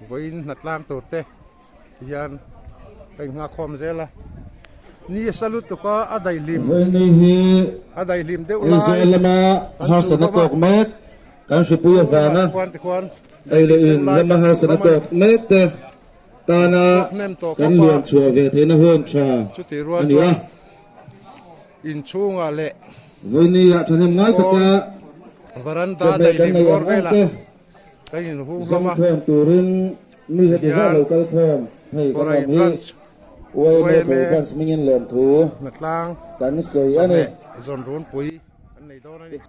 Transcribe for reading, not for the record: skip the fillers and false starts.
Vawiin hnatlang tur te hian ka innghak khawm zel a, ni a sa lutuk a, a daihlim Vawiini hi a daihlim deuh lai Aizawl lama kan harsatna duh hlawm a. tawk mek kan hripui avanga Khuan tikhuan ei leh daihlim in deuh lai lama kan duh harsatna hlawm a ni. tawk mek te tana Chhuak hnem tawh kan khawp a. lian chhuah ve theihna hun tha Chutih rual a ni a. chuan inchhungah leh Vawiini ah thahnem ngai taka pawn varanda chawhmeh kan daihlim nei bawr ang ang velah te kan inhung hlawm a. Zawngkhawm turin mi heti zah Hian lo kal khawm hei kan Korai awm hi Branch YMA YMA Korai Branch hmingin lawmthu Hnatlang kan sawi a ni. Chawhmeh zawn runpui an nei dawn a ni.